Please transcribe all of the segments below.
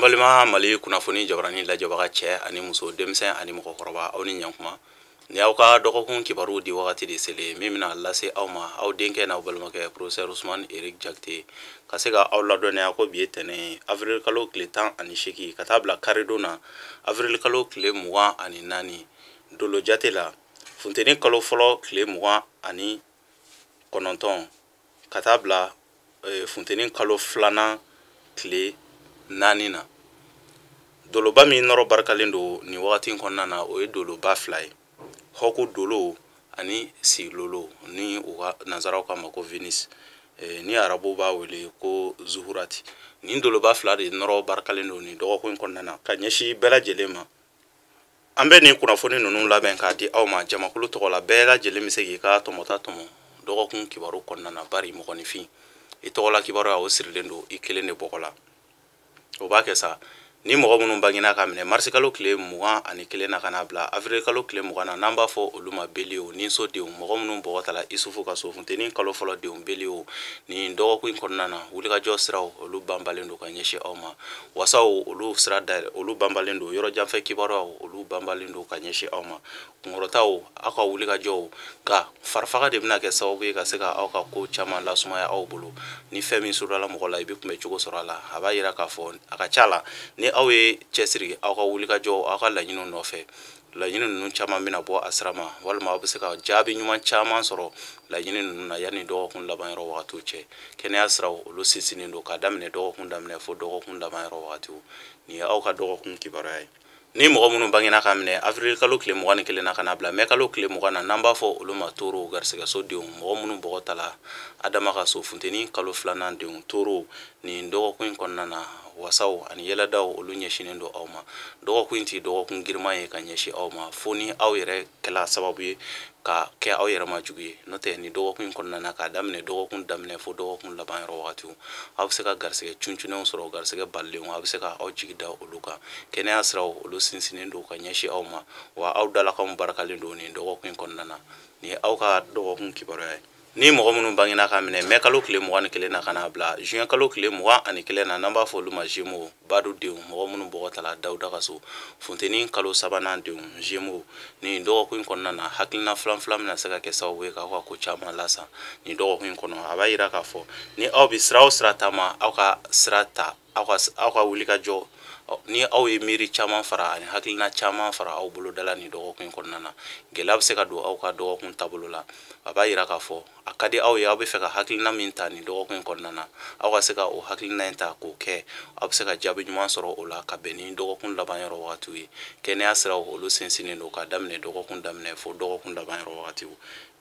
Balima Mali kunnafoni jabarani lajɛbaga cɛ ani muso, denmisɛn ani mɔgɔkɔrɔba, aw ni ɲankuma. Ni aw ka dɔgɔkun kibaru di wagati de selen min bɛna lase aw ma, aw denkɛ n'aw balimakɛ professeur Ousmane Eric Diakité, ka se ka aw ladɔnniya ko bi ye tɛnɛn ye, avril kalo tile 18, ka taa bila karidon na, avril kalo tile 24, dolo jate la, funteni kalo fɔlɔ tile 29, ka taa bila funteni kalo filanan tile 4 na. Doloba min nɔrɔ barikalen don nin wagati in kɔnɔna na, o ye doloba fila ye, hɔku dolo ani silolo, ni u ka nansaraw k'a ma ko Venus, ni arabuw b'a wele ko Zuhurati. Nin doloba fila de nɔrɔ barikalen don nin dɔgɔkun in kɔnɔna na ka ɲɛsin bɛɛ lajɛlen ma. An bɛ nin kunnafoni ninnu labɛn k'a di aw ma jamakulu tɔgɔ la. Bɛɛ lajɛlen bɛ se k'i ka tɔmɔta tɔmɔ dɔgɔkun kibaru kɔnɔna na, bari mɔgɔninfin i tɔgɔla kibaruya o sirilen don i kelen de bɔgɔ la. O b'a kɛ sa ni mɔgɔ minnu bangena ka minɛ marisi kalo tile 21 na ka n'a bila avril kalo tile 20 na, n'an b'a fɔ olu ma beliyo ni so denw, mɔgɔ minnu bɔgɔ tala Isufu ka so, funteni kalo fɔlɔ denw beliyo, nin dɔgɔkun in kɔnɔna na wulikajɔ siraw olu banbalen don ka ɲɛsin aw ma, wasaw olu sira dayɛlɛ olu banbalen don, yɔrɔ janfɛ kibaruyaw olu banbalen don ka ɲɛsin aw ma, kunkɔrɔtaw aw ka wulikajɔw, nka farifaga de bɛna kɛ sababu ye ka se ka aw ka ko caman lasumaya aw bolo. Ni fɛn min surala mɔgɔ la, i bɛ kunbɛ cogo sɔrɔ a la. A b'a yira k'a fɔ a ka ca la ni aw ye cɛsiri aw ka wulikajɔw, aw ka laɲiniw nɔfɛ, laɲini ninnu caman bɛna bɔ a sira ma, walima aw bɛ se ka jaabi ɲuman caman sɔrɔ laɲini ninnu na yanni dɔgɔkun laban yɔrɔ wagatiw cɛ. Kɛnɛya siraw olu sinsinnen don k'a daminɛ dɔgɔkun daminɛ fo dɔgɔkun laban yɔrɔ wagatiw. Nin ye aw ka dɔgɔkun kibaruya ye. Ni mɔgɔ minnu bangena ka minɛ avril kalo tile 21 na ka n'a bila mɛ kalo tile 20 na, n'an b'a fɔ olu ma toro garisɛgɛso denw, mɔgɔ minnu bɔgɔ tala Adama ka so, funteni kalo filanan denw toro, nin dɔgɔkun in kɔnɔna na wasaw ani yɛlɛdaw olu ɲɛsinnen don aw ma. Dɔgɔkun in ti dɔgɔkun girinman ye ka ɲɛsin aw ma, fo ni aw yɛrɛ kɛla sababu ye ka kɛ aw yɛrɛ ma jugu ye. N'o tɛ nin dɔgɔkun in kɔnɔna na, k'a daminɛ dɔgɔkun daminɛ fo dɔgɔkun laban yɔrɔ wagatiw, aw bɛ se ka garisɛgɛ cuncunnenw sɔrɔ, garisɛgɛ balilenw, aw bɛ se ka aw jigi da olu kan. Kɛnɛya siraw olu sinsinnen don ka ɲɛsin aw ma, wa aw dalakanw barikalen don nin dɔgɔkun in kɔnɔna na. Nin ye aw ka dɔgɔkun kibaruya ye. Ni mɔgɔ minnu bangena ka minɛ mɛ kalo tile 21 na ka n'a bila juin kalo tile 21 na, n'an b'a fɔ olu ma Gémeaux badu denw, mɔgɔ minnu bɔgɔ tala Dawuda ka so, funteni kalo sabanan denw Gémeaux, nin dɔgɔkun in kɔnɔna na hakilina filan filan bɛna se ka kɛ sababu ye k'aw ka ko caman lasan nin dɔgɔkun in kɔnɔ. A b'a yira k'a fɔ ni aw bɛ sira o sira taama, aw ka sira ta, aw ka wulikajɔ, ni aw ye miiri caman fara ani hakilina caman fara aw bolo da la nin dɔgɔkun in kɔnɔna na, gɛlɛya bɛ se ka don aw ka dɔgɔkun taabolo la. A b'a yira k'a fɔ a ka di aw ye, aw bɛ fɛ ka hakilina min ta nin dɔgɔkun in kɔnɔna na, aw ka se ka o hakilina in ta k'o kɛ, aw bɛ se ka jaabi ɲuman sɔrɔ o la ka bɛn ni dɔgɔkun laban yɔrɔ wagatiw ye. Kɛnɛya siraw olu sinsinnen don k'a daminɛ dɔgɔkun daminɛ fo dɔgɔkun laban yɔrɔ wagatiw.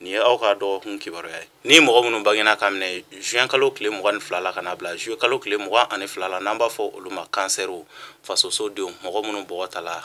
Nin ye aw ka dɔgɔkun kibaruya ye. Ni mɔgɔ minnu bangena ka minɛ juin kalo tile 22 la ka n'a bila juillet kalo tile 22 la, n'an b'a fɔ olu ma kansɛriw fasoso denw, mɔgɔ minnu bɔgɔ tala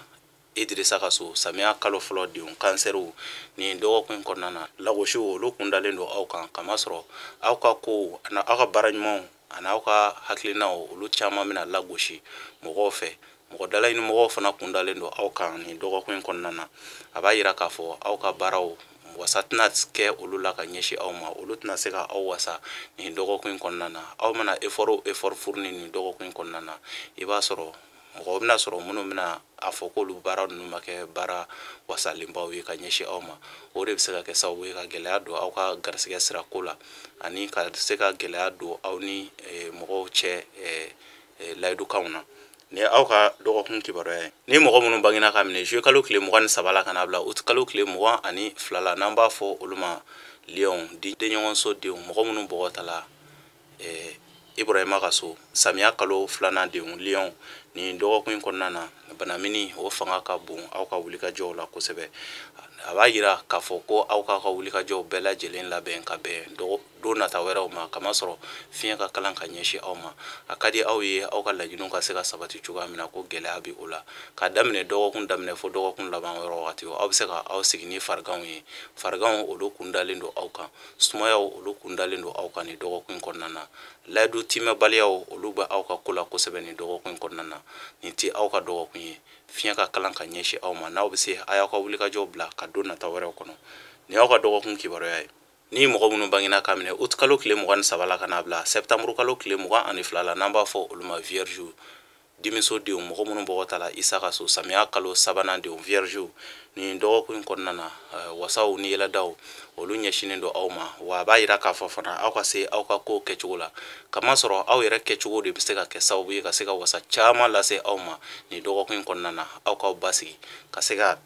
Idirisa ka so, samiya kalo fɔlɔ denw kansɛriw, nin dɔgɔkun in kɔnɔna na lagosiw olu kundalen don aw kan, kamasɔrɔ aw ka kow ani aw ka baara ɲumanw ani aw ka hakilinaw olu caman bɛna lagosi mɔgɔw fɛ. Mɔgɔ dalaɲini mɔgɔw fana kundalen don aw kan nin dɔgɔkun in kɔnɔna na. A b'a yira k'a fɔ aw ka baaraw wasa tɛna kɛ olu la ka ɲɛsin aw ma, olu tɛna se ka aw wasa nin dɔgɔkun in kɔnɔna na. Aw mana effort o effort fourni nin dɔgɔkun in kɔnɔna na, i b'a sɔrɔ mɔgɔw bɛna sɔrɔ minnu bɛna a fɔ k'olu baara ninnu ma kɛ baara wasalenbaw ye ka ɲɛsin aw ma. O de bɛ se ka kɛ sababu ye ka gɛlɛya don aw ka garisɛgɛ sira ko la, ani ka se ka gɛlɛya don aw ni mɔgɔw cɛ layidukanw na. Nin ye aw ka dɔgɔkun kibaruya ye. Ni mɔgɔ minnu bangena ka minɛ juillet kalo tile 23 la ka n'a bila août kalo tile 22 la, n'an b'a fɔ olu ma lion denɲɔgɔnso denw, mɔgɔ minnu bɔgɔ tala Ibrahima ka so, samiya kalo filanan denw lion, nin dɔgɔkun in kɔnɔna na banamini o fanga ka bon aw ka wulikajɔw la kosɛbɛ. A b'a yira k'a fɔ ko aw k'aw ka wulikajɔw bɛɛ lajɛlen labɛn ka bɛn don nata wɛrɛw ma, kamasɔrɔ fiɲɛ ka kalan ka ɲɛsin aw ma. A ka di aw ye aw ka laɲiniw ka se ka sabati cogoya min na, ko gɛlɛya bɛ o la. K'a daminɛ dɔgɔkun daminɛ fo dɔgɔkun laban yɔrɔ wagati, aw bɛ se ka aw sigi ni fariganw ye. Fariganw olu kundalen don aw kan, sumayaw olu kundalen don aw kan nin dɔgɔkun in kɔnɔna na. Layidu timɛbaliyaw olu bɛ aw ka ko la kosɛbɛ nin dɔgɔkun in kɔnɔna na. Nin tɛ aw ka dɔgɔkun ye. Fiɲɛ ka kalan ka ɲɛsin aw ma, n'aw bɛ se a y'aw ka wulikajɔw bila ka don nata wɛrɛw kɔnɔ. Nin y'aw ka dɔgɔkun kibaruya ye. Ni mɔgɔ minnu bangena ka minɛ août kalo tile 23 la ka n'a bila septembre kalo tile 22 la, n'an b'a fɔ olu ma vierge. Dimiso denw, mɔgɔ minnu bɔgɔ ta la Isa ka so, samiya kalo sabanan denw, viergew, nin dɔgɔkun in kɔnɔna na, wasaw ni yɛlɛdaw olu ɲɛsinnen don aw ma. Wa a b'a yira k'a fɔ fana aw ka se aw ka kow kɛcogo la, kamasɔrɔ aw yɛrɛ kɛcogo de bɛ se ka kɛ sababu ye ka se ka wasa caman lase aw ma nin dɔgɔkun in kɔnɔna na. Aw k'aw basigi ka se ka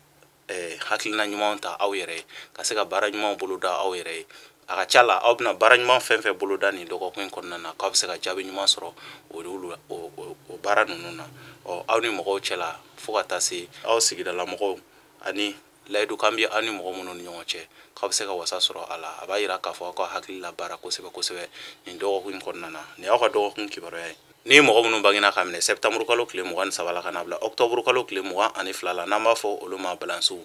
hakilina ɲumanw ta aw yɛrɛ ye, ka se ka baara ɲumanw boloda aw yɛrɛ ye. A ka ca la aw bɛna baara ɲuman fɛn fɛn boloda nin dɔgɔkun in kɔnɔna na, k'aw bɛ se ka jaabi ɲuman sɔrɔ o baara ninnu na. Aw ni mɔgɔw cɛla, fo ka taa se aw sigidala mɔgɔw ani layidukan bɛ aw ni mɔgɔ minnu ni ɲɔgɔn cɛ, k'aw bɛ se ka wasa sɔrɔ a la. A b'a yira k'a fɔ aw ka hakili la baara kosɛbɛ kosɛbɛ nin dɔgɔkun in kɔnɔna na. Nin y'aw ka dɔgɔkun kibaruya ye. Ni mɔgɔ minnu bangena ka minɛ septembre kalo tile 23 la ka na bila octobre kalo tile 22 la, n'an b'a fɔ olu ma balansiw,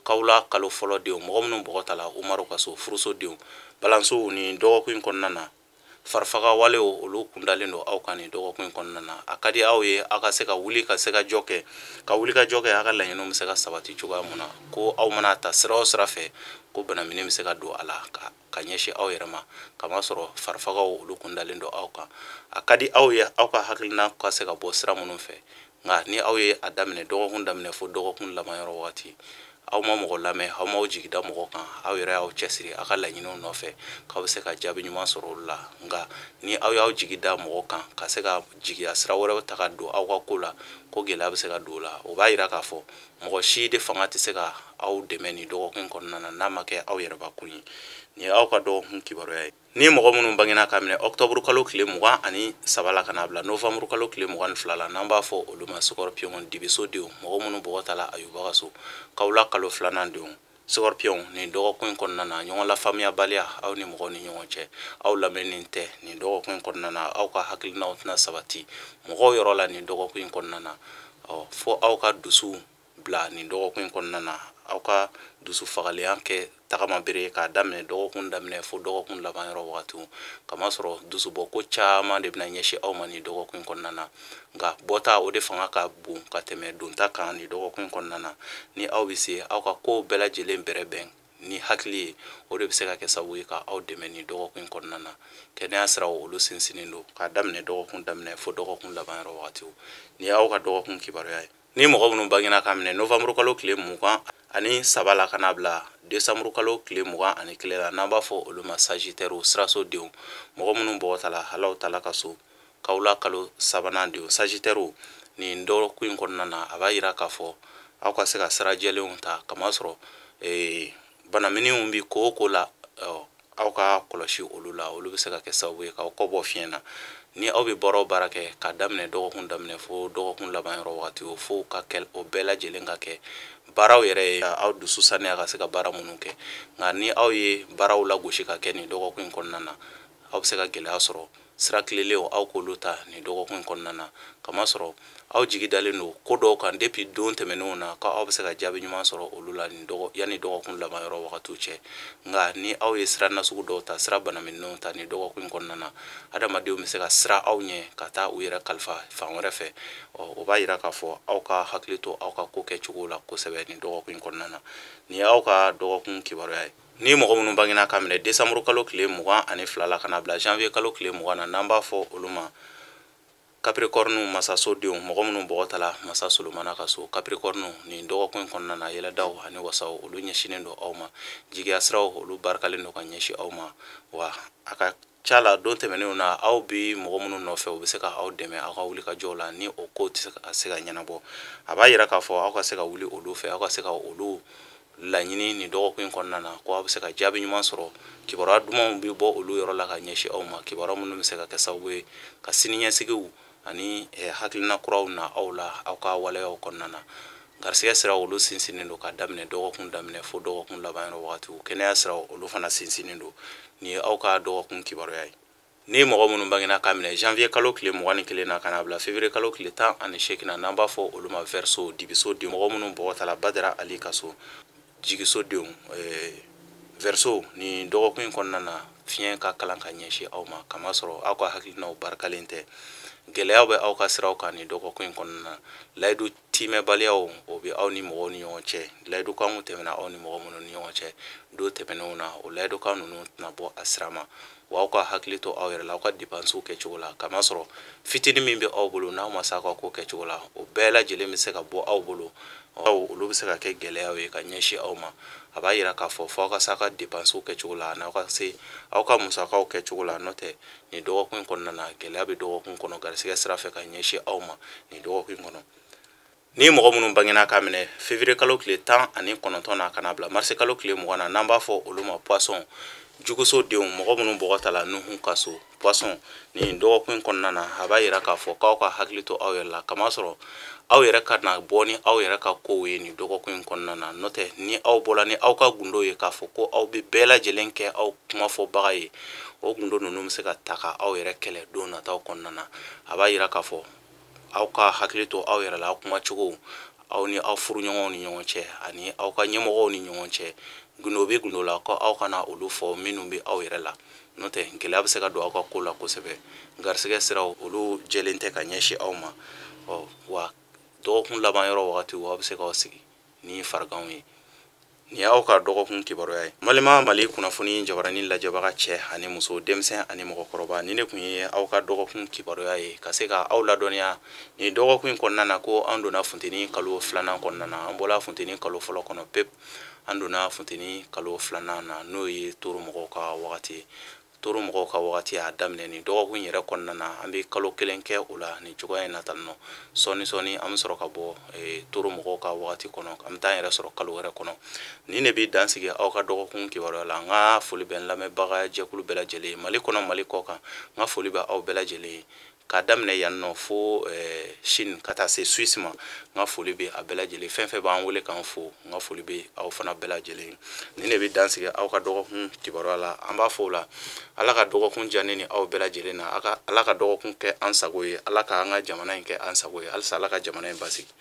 kawula kalo fɔlɔ denw, mɔgɔ minnu bɔgɔ ta la Umaru ka so, furuso denw, balansiw, nin dɔgɔkun in kɔnɔna na, farifaga walew olu kundalen don aw kan nin dɔgɔkun in kɔnɔna na. A ka di aw ye aw ka se ka wuli ka se ka jɔ kɛ, ka wuli ka jɔ kɛ aw ka laɲiniw bɛ se ka sabati cogoya mun na, ko aw mana ta sira o sira fɛ, ko banamini bɛ se ka don a la ka ɲɛsin aw yɛrɛ ma, kamasɔrɔ farifagaw olu kundalen don aw kan. A ka di aw ye aw ka hakilina ka se ka bɔ sira minnu fɛ, nka ni aw ye a daminɛ dɔgɔkun daminɛ fo dɔgɔkun laban yɔrɔ wagati, aw ma mɔgɔ lamɛn, aw m'aw jigi da mɔgɔ kan, aw yɛrɛ y'aw cɛsiri aw ka laɲiniw nɔfɛ k'aw bɛ se ka jaabi ɲuman sɔrɔ olu la. Nka ni aw y'aw jigi da mɔgɔ kan ka se ka jigiya sira wɛrɛw ta ka don aw ka ko la, ko gɛlɛya bɛ se ka don o la. O b'a yira k'a fɔ mɔgɔ si de fanga tɛ se ka aw dɛmɛ nin dɔgɔkun in kɔnɔna na, n'a ma kɛ aw yɛrɛbakun ye. Nin ye aw ka dɔgɔkun kibaruya ye. Ni mɔgɔ minnu bangena ka minɛ octobre kalo tile 23 la ka na bila novembre kalo tile 22 la, n'an b'a fɔ olu ma scorpion, dibiso denw, mɔgɔ minnu bɔgɔ ta la Ayuba ka so, kawula kalo filanan denw, scorpion, nin dɔgɔkun in kɔnɔna na, ɲɔgɔn lafaamuyabaliya aw ni mɔgɔw ni ɲɔgɔn cɛ, aw lamɛnni tɛ nin dɔgɔkun in kɔnɔna na, aw ka hakilinaw tɛna sabati mɔgɔw yɔrɔ la nin dɔgɔkun in kɔnɔna na. Fo aw ka dusu bila nin dɔgɔkun in kɔnɔna na, aw ka dusu fagaliya kɛ tagama bere k'a daminɛ dɔgɔkun daminɛ fo dɔgɔkun laban yɔrɔ wagatiw, kamasɔrɔ dusubɔ ko caman de bɛna ɲɛsin aw ma nin dɔgɔkun in kɔnɔna na. Nka bɔta o de fanga ka bon ka tɛmɛ donta kan nin dɔgɔkun in kɔnɔna na. Ni aw bɛ se aw ka kow bɛɛ lajɛlen bɛrɛbɛn ni hakili ye, o de bɛ se ka kɛ sababu ye ka aw dɛmɛ nin dɔgɔkun in kɔnɔna na. Kɛnɛya siraw olu sinsinnen don k'a daminɛ dɔgɔkun daminɛ fo dɔgɔkun laban yɔrɔ wagatiw. Nin y'aw ka dɔgɔkun kibaruya ye. Ni mɔgɔ minnu bangena ka minɛ novembre kalo tile 23 la ka na bila décembre kalo tile 21 la, n'an b'a fɔ olu ma sagittaire, siraso denw, mɔgɔ minnu bɔgɔ ta la Alahu taala ka so, kawula kalo sabanan denw, sagittaire, nin dɔgɔkun in kɔnɔna na, a b'a yira k'a fɔ aw ka se ka sira jɛlenw ta, kamasɔrɔ banaminiw bi ko o ko la, aw ka kɔlɔsi olu la, olu bɛ se ka kɛ sababu ye k'aw kɔ bɔ fiɲɛ na. Ni aw bɛ baara o baara kɛ k'a daminɛ dɔgɔkun daminɛ fo dɔgɔkun laban yɔrɔ wagati, o fo ka kɛ o bɛɛ lajɛlen ka kɛ baaraw yɛrɛ ye, aw dusu saniya ka se ka baara minnu kɛ. Nka ni aw ye baaraw lagosi ka kɛ nin dɔgɔkun in kɔnɔna na, aw bɛ se ka gɛlɛya sɔrɔ. Sira tilenlenw aw k'olu ta nin dɔgɔkun in kɔnɔna na, kamasɔrɔ aw jigi dalen don ko dɔw kan depuis don tɛmɛnenw na, k'aw bɛ se ka jaabi ɲuman sɔrɔ olu la nin dɔgɔ yanni dɔgɔkun laban yɔrɔ wagatiw cɛ. Nka ni aw ye sira nasugu dɔw ta, sira banaminɛnw ta nin dɔgɔkun in kɔnɔna na, adamadenw bɛ se ka sira aw ɲɛ ka taa u yɛrɛ kalifa fan wɛrɛ fɛ. O b'a yira k'a fɔ aw ka hakili to aw ka ko kɛcogo la kosɛbɛ nin dɔgɔkun in kɔnɔna na. Nin ye aw ka dɔgɔkun kibaruya ye. Ni mɔgɔ minnu bangena ka minɛ décembre kalo tile 22 la ka na bila janvier kalo tile 20 na, n'an b'a fɔ olu ma Capricorne, masaso denw, mɔgɔ minnu bɔgɔ ta la masa Solomana ka so, Capricorne, nin dɔgɔkun in kɔnɔna na, yɛlɛdaw ani wasaw olu ɲɛsinnen don aw ma, jigiya siraw olu barikalen don ka ɲɛsin aw ma. Wa a ka ca la don tɛmɛnenw na, aw bi mɔgɔ minnu nɔfɛ, u bɛ se ka aw dɛmɛ aw ka wuli ka jɔw la, ni o ko tɛ se ka se ka ɲɛnabɔ. A b'a yira k'a fɔ aw ka se ka wuli olu fɛ, aw ka se ka olu laɲini nin dɔgɔkun in kɔnɔna na, ko aw bɛ se ka jaabi ɲuman sɔrɔ. Kibaruya dumanw bɛ bɔ olu yɔrɔ la ka ɲɛsin aw ma, kibaruya minnu bɛ se ka kɛ sababu ye ka siniɲɛsigiw ani hakilina kuraw na aw la aw ka waleyaw kɔnɔna na. Garisɛgɛ siraw olu sinsinnen don ka daminɛ dɔgɔkun daminɛ fo dɔgɔkun laban yɔrɔ wagatiw. Kɛnɛya siraw olu fana sinsinnen don. Nin ye aw ka dɔgɔkun kibaruya ye. Ni mɔgɔ minnu bangena ka minɛ janvier kalo tile 21 na ka na bila février kalo tile 18 na, n'an b'a fɔ olu ma Verseau, dibiso denw, mɔgɔ minnu bɔgɔ ta la Badara Ali ka so, jigiso denw, Verseau, nin dɔgɔkun in kɔnɔna na, fiɲɛ ka kalan ka ɲɛsin aw ma, kamasɔrɔ aw ka hakilinaw barikalen tɛ. Gɛlɛyaw bɛ aw ka siraw kan nin dɔgɔkun in kɔnɔna na. Layidu timɛbaliyaw o bɛ aw ni mɔgɔw ni ɲɔgɔn cɛ. Layidukanw tɛmɛna aw ni mɔgɔ minnu ni ɲɔgɔn cɛ don tɛmɛnenw na, o layidukan ninnu tɛna bɔ a sira ma. Wa aw ka hakili to aw yɛrɛ la aw ka dépenses kɛcogo la, kamasɔrɔ fitinin min bɛ aw bolo, n'aw ma se aw ka ko kɛcogo la, o bɛɛ lajɛlen bɛ se ka bɔ aw bolo. Olu bɛ se ka kɛ gɛlɛyaw ye ka ɲɛsin aw ma. A b'a yira k'a fɔ f'aw ka se aw ka dépenses kɛcogo la, n'aw ka se aw ka musakaw kɛcogo la. N'o tɛ, nin dɔgɔkun in kɔnɔna na, gɛlɛya bɛ dɔgɔkun kɔnɔ garisɛgɛ sira fɛ ka ɲɛsin aw ma nin dɔgɔkun in kɔnɔ. Ni mɔgɔ minnu bangena k'a minɛ février kalo tile 19 na ka na bila mars kalo tile 20 na, n'an b'a fɔ olu ma poisson, juguso denw, mɔgɔ minnu bɔgɔ ta la Nuhu ka so, poisson, nin dɔgɔkun in kɔnɔna na, a b'a yira k'a fɔ k'aw ka hakili to aw yɛrɛ la, kamasɔrɔ aw yɛrɛ ka na bɔ ni aw yɛrɛ ka kow ye nin dɔgɔkun in kɔnɔna na. N'o tɛ, ni aw bɔla ni aw ka gundo ye k'a fɔ ko aw bɛ bɛɛ lajɛlen kɛ aw kumafɔbaga ye, o gundo ninnu bɛ se ka ta ka aw yɛrɛ kɛlɛ don nataw kɔnɔna na. A b'a yira k'a fɔ aw ka hakili to aw yɛrɛ la, aw kumacogo, aw ni aw furuɲɔgɔnw ni ɲɔgɔn cɛ ani aw ka ɲɛmɔgɔw ni ɲɔgɔn cɛ, gundo bɛ gundo la, ko aw kana olu fɔ minnu bɛ aw yɛrɛ la. N'o tɛ, gɛlɛya bɛ se ka don aw ka ko la kosɛbɛ. Garisɛgɛ siraw, olu jɛlen tɛ ka ɲɛsin aw ma. Wa dɔgɔkun laban yɔrɔ wagati, aw bɛ se k'aw sigi ni fariganw ye. Nin y'aw ka dɔgɔkun kibaruya ye. Malima Mali kunnafoni jabaranin lajɛbaga, cɛ ani muso, denmisɛn ani mɔgɔkɔrɔba, ni ne tun ye aw ka dɔgɔkun kibaruya ye ka se ka aw ladɔnniya nin dɔgɔkun in kɔnɔna na ko an donna funteni kalo filanan kɔnɔna na. An bɔla funteni kalo fɔlɔ kɔnɔ pep, an donna funteni kalo filanan na, n'o ye toro mɔgɔw ka wagati ye. Toro mɔgɔw ka wagati y'a daminɛ nin dɔgɔkun yɛrɛ kɔnɔna na. An bɛ kalo kelen kɛ o la nin cogoya in na tan nɔ. Sɔɔni sɔɔni, an bɛ sɔrɔ ka bɔ toro mɔgɔw ka wagati kɔnɔ, an bɛ taa an yɛrɛ sɔrɔ kalo wɛrɛ kɔnɔ. Nin de bɛ dan sigi aw ka dɔgɔkun kibaruya la. N ka foli bɛ n lamɛnbaga jɛkulu bɛɛ lajɛlen ye, Mali kɔnɔ, Mali kɔ kan. N ka foli bɛ aw bɛɛ lajɛlen ye, k'a daminɛ yan nɔ fo Chine ka taa se Suisse ma. N ka foli bɛ a bɛɛ lajɛlen. Fɛn fɛn b'an wele k'an fo, n ka foli bɛ aw fana bɛɛ lajɛlen. Nin de bɛ dan sigi aw ka dɔgɔkun kibaruya la. An b'a fɔ o la, Ala ka dɔgɔkun diya ne ni aw bɛɛ lajɛlen na. Ala ka dɔgɔkun kɛ an sago ye. Ala ka an ka jamana in kɛ an sago ye. Halisa Ala ka jamana in basigi.